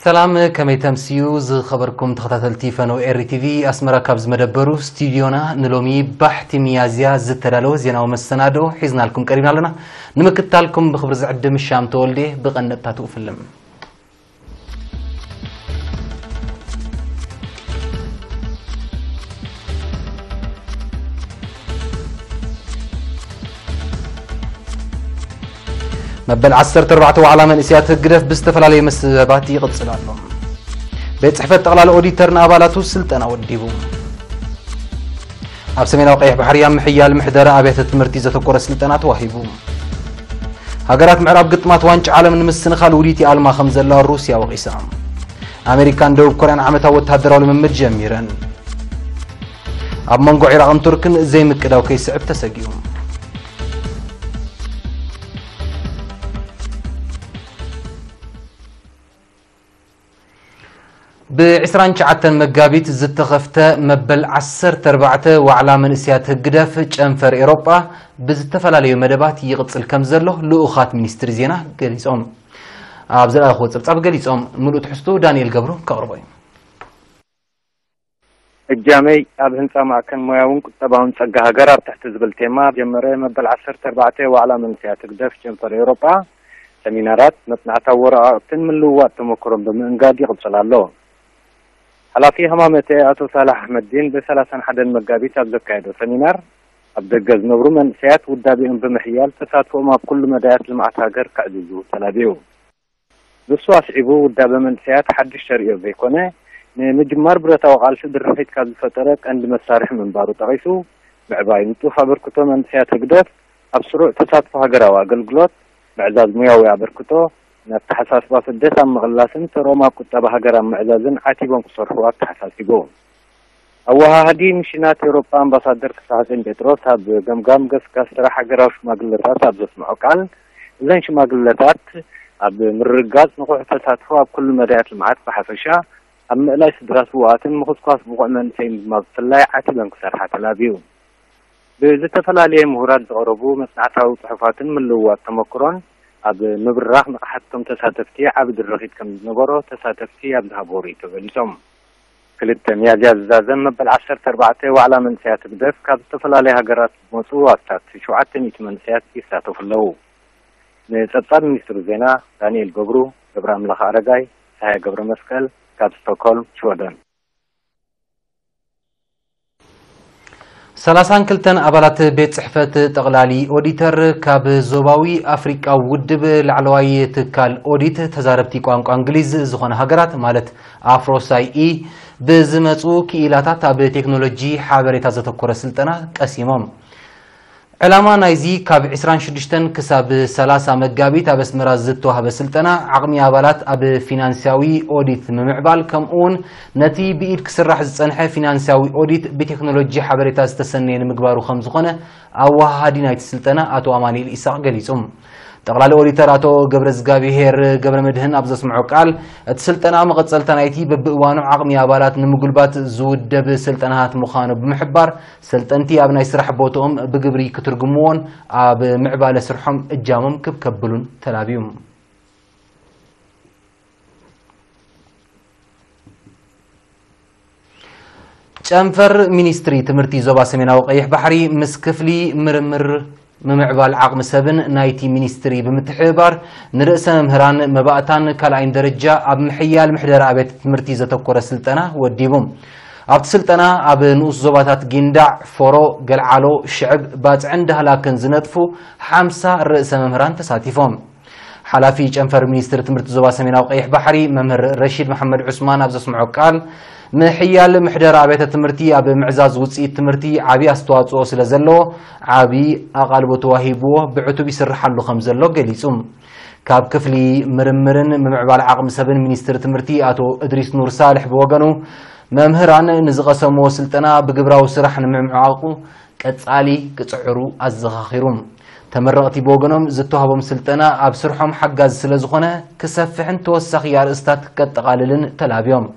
ሰላም፣ ከመይ ተምስዩ ዝኸበርኩም ተኸታተልቲ ፈነው ኤሪ ቲቪ ኣስመራ? ካብ ዝመደበሩ ስቱዲዮና ንሎሚ ባሕቲ ሚያዝያ ዝተዳለወ ዜናዊ መሰናዶ ሒዝናልኩም ቀሪብና ኣለና። ንምክትታልኩም ብኽብሪ ዝዕድም ሻም ተወልዴ። ብቐንደጥታቱ እፍልም። መበል ዓሰርተ ኣርባዕተ ዋዕላ መንእሰያት ህግደፍ ብዝተፈላለየ መሰባት ይቕጽል ኣሎ። ቤት ጽሕፈት ጠቕላሊ ኦዲተር ንኣባላቱ ስልጠና ወዲቡ። ኣብ ሰሜናዊ ቀይሕ ባሕሪ ኣብ ምሕያል ምሕደራ ኣብያተ ትምህርቲ ዘተኮረ ስልጠና ተዋሂቡ። ሃገራት ምዕራብ ግጥማት ዋንጫ ዓለም ንምስንኻል ውዲት ይኣልማ ከም ዘለዋ ሩስያ ወቒሳ። ኣሜሪካን ደቡብ ኮርያን ዓመታዊ ወተሃደራዊ ልምምድ ጀሚረን። ኣብ መንጎ ዒራቕን ቱርክን ዘይምቅዳው ከይስዕብ ተሰጊኡ። ብ ዕስራን ትሽዓተን መጋቢት ዝተኸፍተ መበል ዓሰርተ ኣርባዕተ ዋዕላ መንእሰያት ህግደፍ ጨንፈር ኤሮጳ ብዝተፈላለዩ መደባት ይቕጽል ከም ዘሎ ልኡኻት ሚኒስትሪ ዜና ገሊጾም። ኣብ ዝለኣኽዎ ጸብጻብ ገሊጾም። ምሉእ ትሕዝቱ ዳንኤል ገብሩ ከቕርቦ እዩ። እጃመይ ኣብ ህንጻ ማዕከን ሞያውን ቁጠባውን ጸጋ ሃገር ኣብ ትሕቲ ዝብል ቴማ ጀመረ መበል ዓሰርተ ኣርባዕተ ዋዕላ መንእሰያት ህግደፍ ጨንፈር ኤውሮጳ፣ ሰሚናራት፣ መጽናዕታዊ ወረቓቕትን ምልውዋጥ ተመክሮን ብምእንጋድ ይቕጽል ኣሎ። ሓላፊ ህማመተ ኣቶ ሳላሕ ኣሕመድዲን ብ ሰላሳን ሓደን መጋቢት ኣብ ዘካየዶ ሰሚናር፣ ኣብ ደገ ዝነብሩ መንእሰያት ውዳቤኦም ብምሕያል ተሳትፎኦም ኣብ ኩሉ መዳያት ልምዓት ሃገር ከዕዝዙ ተላብዩ። ንሱ ኣስዒቡ፣ ውዳበ መንእሰያት ሓድሽ ተርእዮ ዘይኮነ፣ ንምጅማር ብረታዊ ቃልሲ ድርኺት ካብ ዝፈጠረ ቀንዲ መሳርሒ ምንባሩ ጠቒሱ፣ ምዕባይ ንጡፍ ኣበርክቶ መንእሰያት ህግደፍ ኣብ ስሩዕ ተሳትፎ ሃገራዊ ኣገልግሎት፣ ምዕዛዝ ሙያዊ ኣበርክቶ፣ ንኣተሓሳስባ ስደት ኣብ ምቕላስን ተርኦም ኣብ ቁጠባ ሃገር ኣብ ምዕዛዝን ዓቲቦም ክሰርሑ ኣተሓሳሲቡ። ኣወሃሃዲ ሚሽናት ኤውሮጳ ኣምባሳደር ፍስሓጽዮን ጴጥሮስ ኣብ ገምጋም ገስጋስ ስራሕ ሃገራዊ ሽማግለታት ኣብ ዘስምዖ ቃል፣ እዘን ሽማግለታት ኣብ ምርግጋጽ ንቑሕ ተሳትፎ ኣብ ኩሉ መዳያት ልምዓት ብሓፈሻ፣ ኣብ ምእላይ ስድራ ስዉኣትን ምኹስኳስ ብቑዕ መንእሰይን ድማ ብፍላይ ዓቲበን ክሰርሓ ተላብዩ። ብዝተፈላለየ ምሁራት ዝቐረቡ መጽናዕታዊ ጽሑፋትን ምልውዋጥ ተመክሮን ኣብ ምብራኽ ንቕሓት እቶም ተሳተፍቲ ዓቢ ድርኺት ከም ዝነበሮ ተሳተፍቲ ኣብ ዝሃብዎ ርእይቶ ገሊጾም። ክልተ ሚያዝያ ዝዛዘም መበል ዓሰርተ ኣርባዕተ ዋዕላ መንእሰያት ህግደፍ ካብ ዝተፈላለያ ሃገራት ዝመጹ ኣስታት ሸውዓተ ሚእቲ መንእሰያት ይሳተፉ ኣለዉ። ንጸብጻብ ሚኒስትሪ ዜና ዳንኤል ገብሩ፣ ገብረ ኣምላኽ ኣረጋይ፣ ጸሃየ ገብረ መስቀል ካብ ስቶክሆልም ሽወደን። ሰላሳን ክልተን ኣባላት ቤት ጽሕፈት ጠቕላሊ ኦዲተር ካብ ዞባዊ ኣፍሪቃዊ ውድብ ላዕለዋይ ትካል ኦዲት ተዛረብቲ ቋንቋ እንግሊዝ ዝኾነ ሃገራት ማለት ኣፍሮሳይ ኢ ብዝመጹ ክኢላታት ኣብ ቴክኖሎጂ ሓበሬታ ዘተኮረ ስልጠና ቀሲሞም። ዕላማ ናይዚ ካብ ዕስራን ሽዱሽተን ክሳብ ሰላሳ መጋቢት ኣብ ኣስመራ ዝተዋህበ ስልጠና ዓቕሚ ኣባላት ኣብ ፊናንስያዊ ኦዲት ንምምዕባል ከምኡውን ነቲ ብኢድ ክስራሕ ዝጸንሐ ፊናንስያዊ ኦዲት ብቴክኖሎጂ ሓበሬታ ዝተሰነየ ንምግባሩ ከም ዝኾነ ኣወሃሃዲ ናይቲ ስልጠና ኣቶ ኣማኑኤል ኢሳቕ ገሊጹ። ጠቕላሊ ኦዲተር ኣቶ ገብረዝጋብሄር ገብረመድህን ኣብ ዘስምዖ ቃል፣ እቲ ስልጠና መቐጸልታ ናይቲ በብእዋኑ ዓቕሚ ኣባላት ንምጉልባት ዝውደብ ስልጠናታት ምዃኑ ብምሕባር፣ ሰልጠንቲ ኣብ ናይ ስራሕ ቦትኦም ብግብሪ ክትርጉምዎን ኣብ ምዕባለ ስርሖም እጃሞም ክብ ከብሉን ተላብዩ። ጨንፈር ሚኒስትሪ ትምህርቲ ዞባ ሰሜናዊ ቀይሕ ባሕሪ ምስ ክፍሊ ምርምር ምምዕባል ዓቕሚ ሰብን ናይቲ ሚኒስትሪ ብምትሕብባር ንርእሰ መምህራን መባእታን ካልኣይን ደረጃ ኣብ ምሕያል ምሕደራ ኣብያተ ትምህርቲ ዘተኮረ ስልጠና ወዲቡ። ኣብቲ ስልጠና ኣብ ንኡስ ዞባታት ጊንዳዕ፣ ፎሮ፣ ገልዓሎ፣ ሽዕብ፣ ባጽዕን ዳህላክን ዝነጥፉ ሓምሳ ርእሰ መምህራን ተሳቲፎም። ሓላፊ ጨንፈር ሚኒስትሪ ትምህርቲ ዞባ ሰሜናዊ ቀይሕ ባሕሪ መምህር ረሺድ መሓመድ ዑስማን ኣብ ዘስምዖ ቃል፣ ምሕያል ምሕደራ ኣብያተ ትምህርቲ ኣብ ምዕዛዝ ውፅኢት ትምህርቲ ዓብዪ ኣስተዋፅኦ ስለ ዘለዎ ዓብዪ ኣቓልቦ ተዋሂብዎ ብዕቱብ ይስርሓሉ ከም ዘሎ ገሊፁ። ካብ ክፍሊ ምርምርን ምምዕባል ዓቕሚ ሰብን ሚኒስትሪ ትምህርቲ ኣቶ እድሪስ ኑር ሳልሕ ብወገኑ፣ መምህራን ንዝቐሰምዎ ስልጠና ብግብራዊ ስራሕ ንምምዕዓቑ ቀጻሊ ክጽዕሩ ኣዘኻኺሩ። ተመረቕቲ ብወገኖም ዝተዋህቦም ስልጠና ኣብ ስርሖም ሓጋዚ ስለ ዝኾነ ክሰፍሕን ተወሳኺ ኣርእስታት ከጠቓልልን ተላብዮም።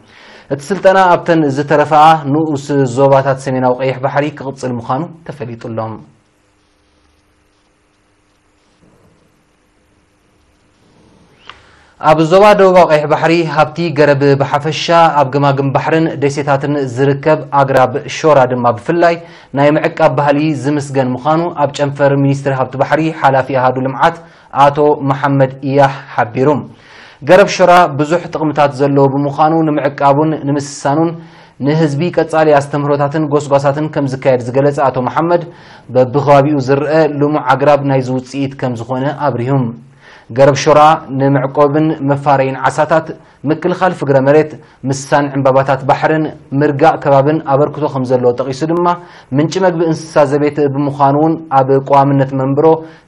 እቲ ስልጠና ኣብተን ዝተረፋኣ ንኡስ ዞባታት ሰሜናዊ ቀይሕ ባሕሪ ክቕጽል ምዃኑ ተፈሊጡ ኣሎ። ኣብ ዞባ ደቡባዊ ቀይሕ ባሕሪ ሃብቲ ገረብ ብሓፈሻ፣ ኣብ ገማግም ባሕርን ደሴታትን ዝርከብ ኣግራብ ሾራ ድማ ብፍላይ ናይ ምዕቃብ ባህሊ ዝምስገን ምዃኑ ኣብ ጨንፈር ሚኒስትሪ ሃብቲ ባሕሪ ሓላፊ ኣሃዱ ልምዓት ኣቶ መሓመድ ኢያሕ ሓቢሩ። ገረብ ሾራ ብዙሕ ጥቕምታት ዘለዎ ብምዃኑ ንምዕቃቡን ንምስሳኑን ንህዝቢ ቀጻሊ ኣስተምህሮታትን ጎስጓሳትን ከም ዝካየድ ዝገለጸ ኣቶ መሓመድ፣ በብኸባቢኡ ዝረአ ልሙዕ ኣግራብ ናይዚ ውጽኢት ከም ዝኾነ ኣብሪሁ። ገረብ ሾራ ንምዕቆብን መፋረይን ዓሳታት፣ ምክልኻል ፍግረ መሬት፣ ምስሳን ዕምባባታት ባሕርን ምርጋእ ከባብን ኣበርክቶ ከም ዘለዎ ጠቒሱ ድማ፣ ምንጪ መግቢ እንስሳ ዘቤት ብምዃኑ እውን ኣብ ቀዋምነት መንብሮ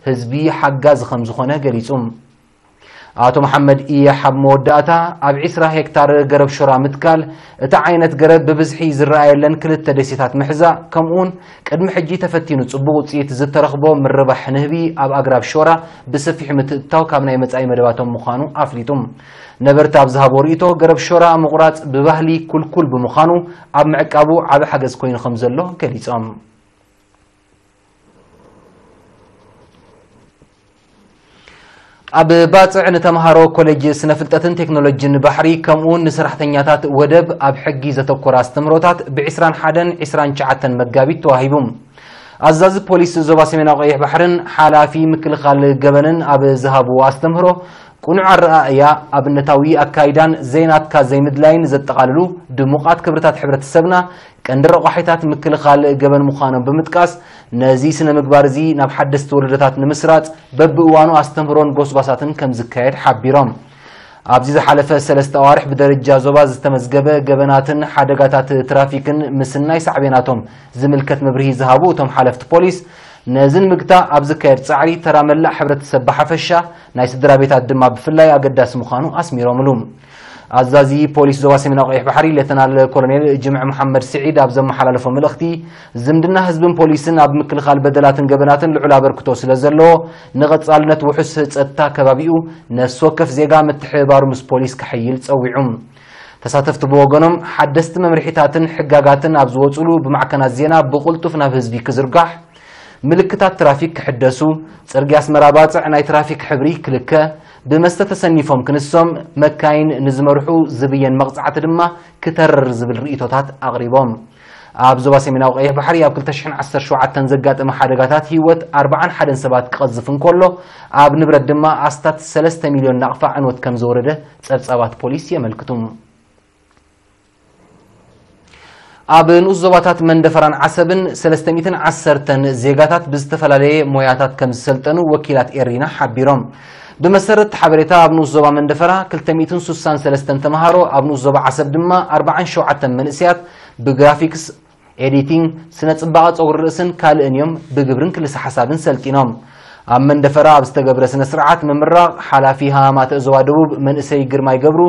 ህዝቢ ሓጋዚ ከም ዝኾነ ገሊጹ። ኣቶ መሓመድ ኢያሕ ኣብ መወዳእታ፣ ኣብ ዒስራ ሄክታር ገረብ ሾራ ምትካል፣ እቲ ዓይነት ገረብ ብብዝሒ ዝረኣየለን ክልተ ደሴታት ምሕዛእ፣ ከምኡውን ቅድሚ ሕጂ ተፈቲኑ ጽቡቕ ውጽኢት ዝተረኽቦ ምርባሕ ንህቢ ኣብ ኣግራብ ሾራ ብሰፊሑ ምትእትታው ካብ ናይ መጻኢ መደባቶም ምዃኑ ኣፍሊጡ። ነበርቲ ኣብ ዝሃቦ ርእይቶ፣ ገረብ ሾራ ምቑራጽ ብባህሊ ኩልኩል ብምዃኑ፣ ኣብ ምዕቃቡ ዓቢ ሓገዝ ኮይኑ ከም ዘሎ ገሊጾም። ኣብ ባጽዕ ንተምሃሮ ኮሌጅ ስነ ፍልጠትን ቴክኖሎጂን ባሕሪ፣ ከምኡውን ንሰራሕተኛታት ወደብ ኣብ ሕጊ ዘተኮረ ኣስተምህሮታት ብ ዒስራን ሓደን ዒስራን ትሽዓተን መጋቢት ተዋሂቡ። ኣዛዚ ፖሊስ ዞባ ሰሜናዊ ቀይሕ ባሕርን ሓላፊ ምክልኻል ገበንን ኣብ ዝሃብዎ ኣስተምህሮ፣ ቅኑዕ ኣረኣእያ፣ ኣብነታዊ ኣካይዳን ዘይናትካ ዘይምድላይን ዘጠቓልሉ ድሙቓት ክብርታት ሕብረተሰብና ቀንዲ ረቋሒታት ምክልኻል ገበን ምዃኖም ብምጥቃስ፣ ነዚ ስነ ምግባር እዚ ናብ ሓደስቲ ወለዶታት ንምስራጽ በብእዋኑ ኣስተምህሮን ጎስጓሳትን ከም ዝካየድ ሓቢሮም። ኣብዚ ዝሓለፈ ሰለስተ ኣዋርሕ ብደረጃ ዞባ ዝተመዝገበ ገበናትን ሓደጋታት ትራፊክን ምስናይ ሳዕቤናቶም ዝምልከት መብርሂ ዝሃቡ እቶም ሓለፍቲ ፖሊስ፣ ነዚ ንምግታእ ኣብ ዝካየድ ጻዕሪ ተራ መላእ ሕብረተሰብ ብሓፈሻ፣ ናይ ስድራ ቤታት ድማ ብፍላይ ኣገዳሲ ምዃኑ ኣስሚሮምሉ። ኣዛዚ ፖሊስ ዞባ ሰሜናዊ ቀይሕ ባሕሪ ሌተናል ኮሎኔል ጅምዕ መሓመድ ስዒድ ኣብ ዘመሓላለፎ መልእኽቲ፣ ዝምድና ህዝብን ፖሊስን ኣብ ምክልኻል በደላትን ገበናትን ልዑል ኣበርክቶ ስለ ዘለዎ፣ ንቐጻልነት ውሑስ ጸጥታ ከባቢኡ ነፍሲ ወከፍ ዜጋ ምትሕብባሩ ምስ ፖሊስ ከሐይል ጸዊዑ። ተሳተፍቲ ብወገኖም፣ ሓደስቲ መምርሒታትን ሕጋጋትን ኣብ ዝወጹሉ ብማዕከናት ዜና ብቕልጡፍ ናብ ህዝቢ ክዝርጋሕ፣ ምልክታት ትራፊክ ክሕደሱ፣ ጽርግያ ኣስመራ ባጽዕ ናይ ትራፊክ ሕብሪ ክልከ፣ ብመስተ ተሰኒፎም ክንሶም መካይን ንዝመርሑ ዝብየን መቕጻዕቲ ድማ ክተርር ዝብል ርእይቶታት ኣቕሪቦም። ኣብ ዞባ ሰሜናዊ ቀይሕ ባሕሪ ኣብ ክልተ ሽሕን ዓሰርተ ሸውዓተን ዘጋጠመ ሓደጋታት ህይወት ኣርባዓን ሓደን ሰባት ክቐዝፍ እንከሎ፣ ኣብ ንብረት ድማ ኣስታት ሰለስተ ሚልዮን ናቕፋ ዕንወት ከም ዘውረደ ጸብጻባት ፖሊስ የመልክቱ። ኣብ ንኡስ ዞባታት መንደፈራን ዓሰብን ሰለስተ ሚእትን ዓሰርተን ዜጋታት ብዝተፈላለየ ሞያታት ከም ዝሰልጠኑ ወኪላት ኤሪና ሓቢሮም። ብመሰረት ሓበሬታ፣ ኣብ ንኡስ ዞባ መንደፈራ ክልተ ሚእትን ሱሳን ሰለስተን ተምሃሮ፣ ኣብ ንኡስ ዞባ ዓሰብ ድማ ኣርባዓን ሸውዓተን መንእሰያት ብግራፊክስ፣ ኤዲቲንግ፣ ስነ ጽባቐ ጸጉሪ ርእስን ካልእን እዮም ብግብርን ክልሰ ሓሳብን ሰልጢኖም። ኣብ መንደፈራ ኣብ ዝተገብረ ስነ ስርዓት ምምራቕ፣ ሓላፊ ሃማማተ ዞባ ደቡብ መንእሰይ ግርማይ ገብሩ፣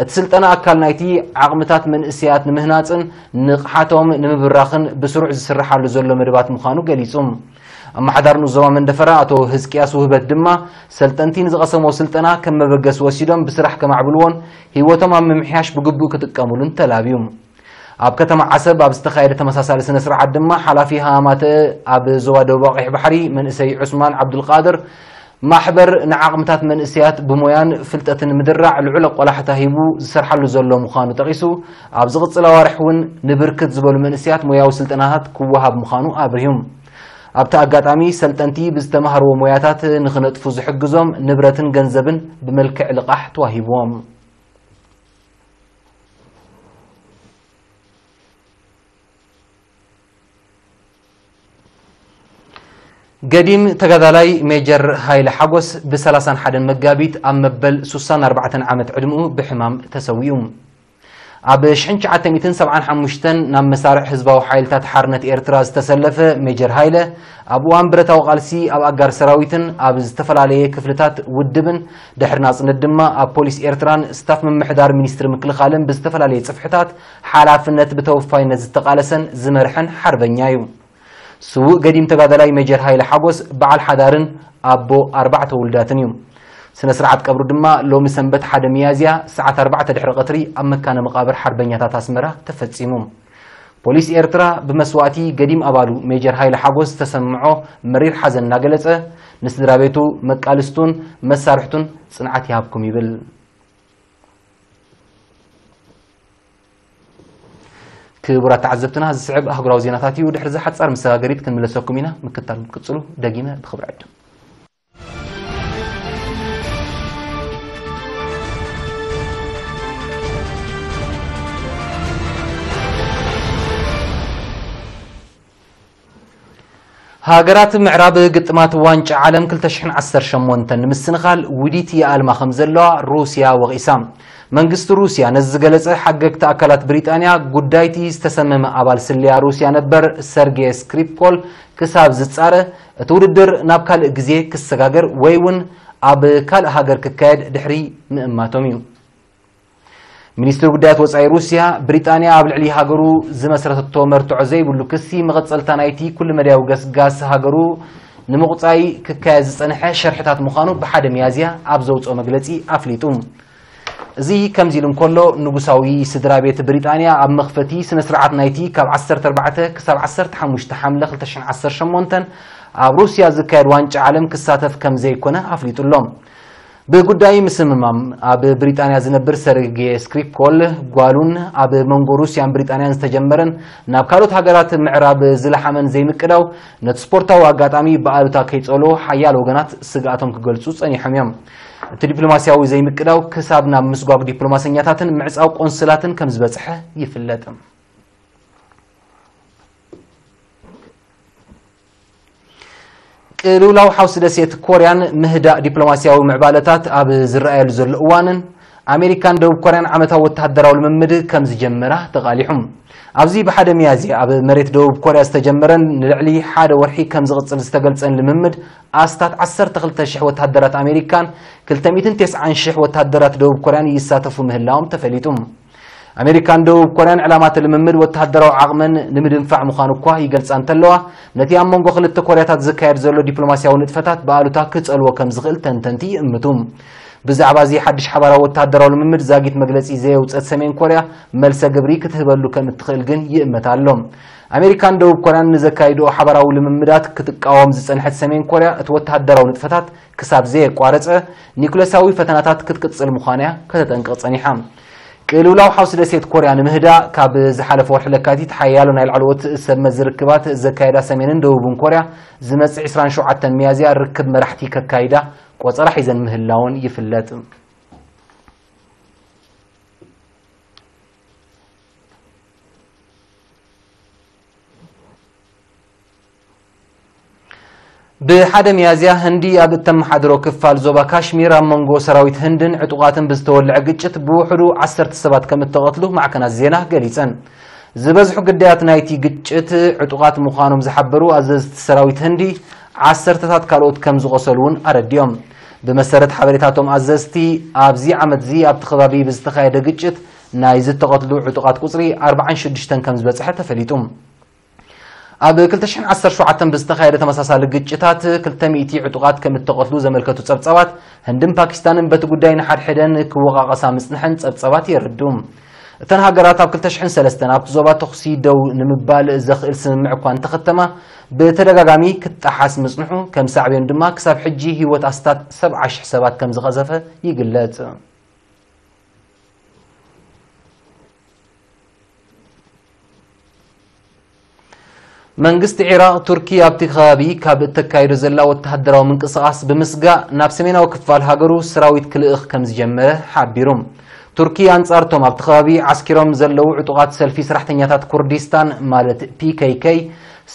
እቲ ስልጠና ኣካል ናይቲ ዓቕምታት መንእሰያት ንምህናጽን ንቕሓቶም ንምብራኽን ብስሩዕ ዝስርሓሉ ዘሎ መደባት ምዃኑ ገሊጹ። ኣመሓዳር ንኡስ ዞባ መንደፈራ ኣቶ ህዝቅያስ ውህበት ድማ፣ ሰልጠንቲ ንዝቐሰምዎ ስልጠና ከም መበገሲ ወሲዶም ብስራሕ ከማዕብልዎን ህይወቶም ኣብ ምምሕያሽ ብግቡእ ክጥቀሙሉን ተላብዩ። ኣብ ከተማ ዓሰብ ኣብ ዝተኻየደ ተመሳሳሊ ስነ ስርዓት ድማ፣ ሓላፊ ሃማማተ ኣብ ዞባ ደቡብ ቀይሕ ባሕሪ መንእሰይ ዑስማን ዓብዱልቃድር፣ ማሕበር ንዓቕምታት መንእሰያት ብሞያን ፍልጠትን ምድራዕ ልዑል ኣቆላሕታ ሂቡ ዝሰርሓሉ ዘሎ ምዃኑ ጠቒሱ፣ ኣብ ዝቕጽል ኣዋርሕ እውን ንብርክት ዝበሉ መንእሰያት ሞያዊ ስልጠናታት ክወሃብ ምዃኑ ኣብሪሁ። ኣብቲ ኣጋጣሚ፣ ሰልጠንቲ ብዝተማህርዎ ሞያታት ንኽነጥፉ ዝሕግዞም ንብረትን ገንዘብን ብመልክዕ ልቓሕ ተዋሂብዎም። ገዲም ተጋዳላይ ሜጀር ሃይለ ሓጎስ ብ ሰላሳን ሓደን መጋቢት ኣብ መበል ሱሳን ኣርባዕተን ዓመት ዕድመኡ ብሕማም ተሰዊኡ። ኣብ ሽሕን ትሽዓተ ሚእትን ሰብዓን ሓሙሽተን ናብ መሳርዕ ህዝባዊ ሓይልታት ሓርነት ኤርትራ ዝተሰለፈ ሜጀር ሃይለ፣ ኣብ እዋን ብረታዊ ቃልሲ ኣብ ኣጋር ሰራዊትን ኣብ ዝተፈላለየ ክፍልታት ውድብን፣ ድሕሪ ናጽነት ድማ ኣብ ፖሊስ ኤርትራን ስታፍ ምምሕዳር ሚኒስትሪ ምክልኻልን ብዝተፈላለየ ጽፍሕታት ሓላፍነት ብተወፋይነት ዝተቓለሰን ዝመርሐን ሓርበኛ እዩ። ስዉእ ገዲም ተጋዳላይ ሜጀር ሃይለ ሓጎስ በዓል ሓዳርን ኣቦ ኣርባዕተ ውሉዳትን እዩ። ስነ ስርዓት ቀብሩ ድማ ሎሚ ሰንበት ሓደ ሚያዝያ ሰዓት ኣርባዕተ ድሕሪ ቀትሪ ኣብ መካነ መቓብር ሓርበኛታት ኣስመራ ተፈጺሙ። ፖሊስ ኤርትራ ብመስዋእቲ ገዲም ኣባሉ ሜጀር ሃይለ ሓጎስ ዝተሰምዖ መሪር ሓዘን እናገለጸ፣ ንስድራ ቤቱ፣ መቃልስቱን መሳርሕቱን ጽንዓት ይሃብኩም ይብል። ክቡራት ተዓዘብትና፣ ዝስዕብ ኣህጉራዊ ዜናታት እዩ። ድሕሪ እዚ ሓጻር መሰጋገሪት ክንምለሰኩም ኢና። ምክታል ክትቅጽሉ ደጊመ ብኽብሪ ዕድም። ሃገራት ምዕራብ ግጥማት ዋንጫ ዓለም ክልተ ሽሕን ዓሰርተ ሸሞንተን ንምስንኻል ውዲት ይኣልማ ከም ዘለዋ ሩስያ ወቒሳ። መንግስቲ ሩስያ ነዚ ዝገለጸ፣ ሓገግቲ ኣካላት ብሪጣንያ ጉዳይቲ ዝተሰመመ ኣባል ስለያ ሩስያ ነበር ሰርጌ ስክሪፕኮል ክሳብ ዝጻረ፣ እቲ ውድድር ናብ ካልእ ግዜ ክሰጋገር ወይ እውን ኣብ ካልእ ሃገር ክካየድ ድሕሪ ምእማቶም እዩ። ሚኒስትሪ ጉዳያት ወጻኢ ሩስያ፣ ብሪጣንያ ኣብ ልዕሊ ሃገሩ ዝመስረተቶ መርትዖ ዘይብሉ ክሲ፣ መቐጸልታ ናይቲ ኩሉ መዳያዊ ገስጋስ ሃገሩ ንምቑጻይ ክካየድ ዝጸንሐ ሸርሕታት ምዃኑ ብሓደ ሚያዝያ ኣብ ዘውጽኦ መግለጺ ኣፍሊጡ። እዚ ከምዚ ኢሉ እንከሎ፣ ንጉሳዊ ስድራ ቤት ብሪጣንያ ኣብ መኽፈቲ ስነ ስርዓት ናይቲ ካብ ዓሰርተ ኣርባዕተ ክሳብ ዓሰርተ ሓሙሽተ ሓምለ ክልተ ሽሕን ዓሰርተ ሸሞንተን ኣብ ሩስያ ዝካየድ ዋንጫ ዓለም ክሳተፍ ከም ዘይኮነ ኣፍሊጡ ኣሎ። ብጉዳይ ምስምማም ኣብ ብሪጣንያ ዝነብር ሰርጌ ስክሪፕኮል፣ ጓሉን ኣብ መንጎ ሩስያን ብሪጣንያን ዝተጀመረን ናብ ካልኦት ሃገራት ምዕራብ ዝለሓመን ዘይምቅዳው፣ ነቲ ስፖርታዊ ኣጋጣሚ ብኣሉታ ከይጸሎ ሓያሎ ወገናት ስግኣቶም ክገልጹ ጸኒሖም እዮም። እቲ ዲፕሎማስያዊ ዘይምቅዳው ክሳብ ናብ ምስጓግ ዲፕሎማሰኛታትን ምዕጻው ቆንስላትን ከም ዝበጽሐ ይፍለጥ። ቅልውላው ሓውሲ ደሴት ኮርያን ምህዳእ ዲፕሎማስያዊ ምዕባለታት ኣብ ዝረኣየሉ ዘሎ እዋንን፣ ኣሜሪካን ደቡብ ኮርያን ዓመታዊ ወተሃደራዊ ልምምድ ከም ዝጀመራ ተቓሊሑ። ኣብዚ ብሓደ ሚያዝያ ኣብ መሬት ደቡብ ኮርያ ዝተጀመረን ንልዕሊ ሓደ ወርሒ ከም ዝቕጽል ዝተገልጸን ልምምድ፣ ኣስታት ዓሰርተ ክልተ ሽሕ ወተሃደራት ኣሜሪካን ክልተ ሚእትን ተስዓን ሽሕ ወተሃደራት ደቡብ ኮርያን ይሳተፉ ምህላዎም ተፈሊጡ። ኣሜሪካን ደቡብ ኮርያን ዕላማት ልምምድ ወተሃደራዊ ዓቕመን ንምድንፋዕ ምዃኑ እኳ ይገልጻ እንተለዋ፣ ነቲ ኣብ መንጎ ክልተ ኮርያታት ዝካየድ ዘሎ ዲፕሎማስያዊ ንጥፈታት ብኣሉታ ክጸልዎ ከም ዝኽእል ተንተንቲ ይእምቱ። ብዛዕባ እዚ ሓድሽ ሓባራዊ ወተሃደራዊ ልምምድ ዛጊት መግለጺ ዘየውጸት ሰሜን ኮርያ፣ መልሰ ግብሪ ክትህበሉ ከም እትኽእል ግን ይእመት ኣሎ። ኣሜሪካን ደቡብ ኮርያን ንዘካይድኦ ሓባራዊ ልምምዳት ክትቃወም ዝጸንሐት ሰሜን ኮርያ፣ እቲ ወተሃደራዊ ንጥፈታት ክሳብ ዘየቋረጸ፣ ኒኩለሳዊ ፈተናታት ክትቅጽል ምዃና እያ ከተጠንቅቕ ጸኒሓ። ቅልውላው ሓውሲ ደሴት ኮርያ ንምህዳእ፣ ካብ ዝሓለፈ ወርሒ ለካቲት ሓያሎ ናይ ላዕለዎት ሰብ መዚ ርክባት ዘካየዳ ሰሜንን ደቡብን ኮርያ፣ ዝመጽእ ዕስራን ሸውዓተን ሚያዝያ ርክብ መራሕቲ ከካይዳ ቆጸራ ሒዘን ምህላውን ይፍለጥ። ብሓደ ሚያዝያ፣ ህንዲ ኣብ እተመሓድሮ ክፋል ዞባ ካሽሚር፣ ኣብ መንጎ ሰራዊት ህንድን ዕጡቓትን ብዝተወልዐ ግጭት ብውሕዱ ዓሰርተ ሰባት ከም እተቐትሉ ማዕከናት ዜና ገሊጸን። ዝበዝሑ ግዳያት ናይቲ ግጭት ዕጡቓት ምዃኖም ዝሓበሩ ኣዘዝቲ ሰራዊት ህንዲ፣ ዓሰርተታት ካልኦት ከም ዝቖሰሉ እውን ኣረዲኦም። ብመሰረት ሓበሬታቶም ኣዘዝቲ፣ ኣብዚ ዓመትዚ ኣብቲ ከባቢ ብዝተኻየደ ግጭት ናይ ዝተቐትሉ ዕጡቓት ቁጽሪ ኣርባዓን ሽዱሽተን ከም ዝበጽሐ ተፈሊጡ። ኣብ ክልተ ሽሕን ዓሰርተ ሸውዓተን ብዝተኻየደ ተመሳሳሊ ግጭታት፣ ክልተ ሚእቲ ዕጡቓት ከም እተቐትሉ ዘመልከቱ ጸብጻባት፣ ህንድን ፓኪስታንን በቲ ጉዳይ ንሓድሕደን ክወቓቐሳ ምጽንሐን ጸብጻባት የረድኡ። እተን ሃገራት ኣብ ክልተ ሽሕን ሰለስተን ኣብቲ ዞባ ተኹሲ ደው ንምባል ዘኽእል ስምምዕ እኳ እንተኸተማ፣ ብተደጋጋሚ ክጣሓስ ምጽንሑ፣ ከም ሳዕቤኑ ድማ ክሳብ ሕጂ ህይወት ኣስታት ሰብዓ ሽሕ ሰባት ከም ዝቐዘፈ ይግለጽ። መንግስቲ ዒራቕ፣ ቱርኪ ኣብቲ ከባቢ ካብ እተካይዶ ዘላ ወተሃደራዊ ምንቅስቓስ ብምስጋእ፣ ናብ ሰሜናዊ ክፋል ሃገሩ ሰራዊት ክልእኽ ከም ዝጀመረ ሓቢሩ። ቱርኪ፣ ኣንጻርቶም ኣብቲ ከባቢ ዓስኪሮም ዘለዉ ዕጡቓት ሰልፊ ሰራሕተኛታት ኩርዲስታን፣ ማለት ፒ ኬ ኬ፣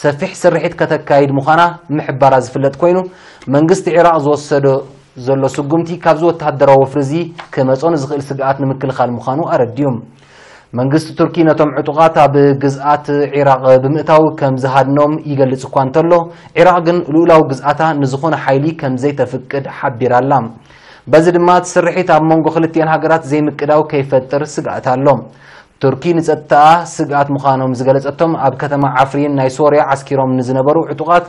ሰፊሕ ስርሒት ከተካይድ ምዃና ምሕባራ ዝፍለጥ ኮይኑ፣ መንግስቲ ዒራቕ ዝወሰዶ ዘሎ ስጉምቲ ካብዚ ወተሃደራዊ ወፍሪ እዚ ክመጾ ንዝኽእል ስግኣት ንምክልኻል ምዃኑ ኣረዲኡ። መንግስቲ ቱርኪ ነቶም ዕጡቓት ኣብ ግዝኣት ዒራቕ ብምእታው ከም ዝሃድኖም ይገልጽ እኳ እንተሎ፣ ዒራቕ ግን ልኡላዊ ግዝኣታ ንዝኾነ ሓይሊ ከም ዘይተፍቅድ ሓቢራ ኣላ። በዚ ድማ እቲ ስርሒት ኣብ መንጎ ክልቲኣን ሃገራት ዘይምቅዳው ከይፈጥር ስግኣት ኣሎ። ቱርኪ ንጸጥታኣ ስግኣት ምዃኖም ዝገለጸቶም ኣብ ከተማ ዓፍሪን ናይ ሶርያ ዓስኪሮም ንዝነበሩ ዕጡቓት፣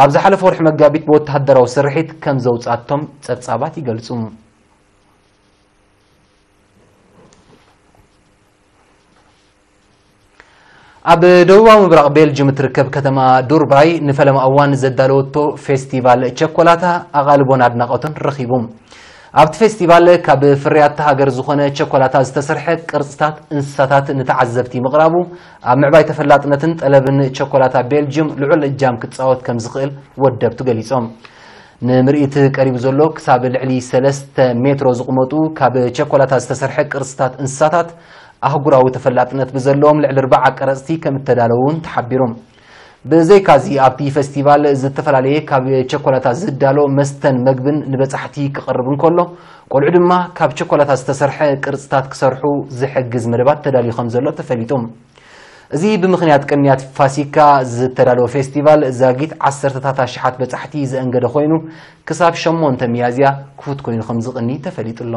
ኣብ ዝሓለፈ ወርሒ መጋቢት ብወተሃደራዊ ስርሒት ከም ዘውጻቶም ጸብጻባት ይገልጹ። ኣብ ደቡባዊ ምብራቕ ቤልጅም እትርከብ ከተማ ዱርባይ ንፈለማ እዋን ዘዳለወቶ ፌስቲቫል ቸኮላታ ኣቓልቦን ኣድናቖትን ረኺቡ። ኣብቲ ፌስቲቫል ካብ ፍርያት ሃገር ዝኾነ ቸኮላታ ዝተሰርሐ ቅርጽታት እንስሳታት ንተዓዘብቲ ምቕራቡ፣ ኣብ ምዕባይ ተፈላጥነትን ጠለብን ቸኮላታ ቤልጅየም ልዑል እጃም ክጻወት ከም ዝኽእል ወደብቱ ገሊጾም። ንምርኢት ቀሪቡ ዘሎ ክሳብ ልዕሊ ሰለስተ ሜትሮ ዝቕመጡ ካብ ቸኮላታ ዝተሰርሐ ቅርጽታት እንስሳታት ኣህጉራዊ ተፈላጥነት ብዘለዎም ልዕሊ ኣርባዓ ቀረጽቲ ከም እተዳለዉ እውን ተሓቢሩ። ብዘይካዚ ኣብቲ ፈስቲቫል ዝተፈላለየ ካብ ቸኮላታ ዝዳሎ መስተን መግብን ንበጻሕቲ ክቐርብ እንከሎ፣ ቆልዑ ድማ ካብ ቸኮላታ ዝተሰርሐ ቅርጽታት ክሰርሑ ዝሕግዝ መደባት ተዳልዩ ከም ዘሎ ተፈሊጡ። እዚ ብምኽንያት ቅንያት ፋሲካ ዝተዳለወ ፌስቲቫል ዛጊት ዓሰርተታት ኣሽሓት በጻሕቲ ዘእንገደ ኮይኑ፣ ክሳብ ሸሞንተ ሚያዝያ ክፉት ኮይኑ ከም ዝቕኒ ተፈሊጡ ኣሎ።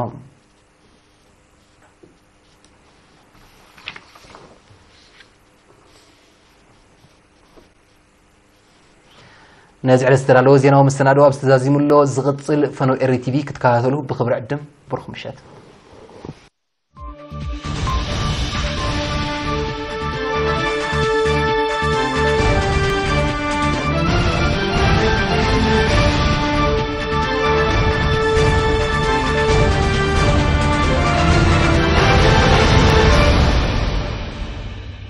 ነዚ ዕለት ዝተዳለወ ዜናዊ መሰናዶ ኣብ ዝተዛዚሙ ኣሎ። ዝቕጽል ፈነው ኤሪ ቲቪ ክትከታተሉ ብኽብሪ ዕድም። ብሩኽ ምሸት።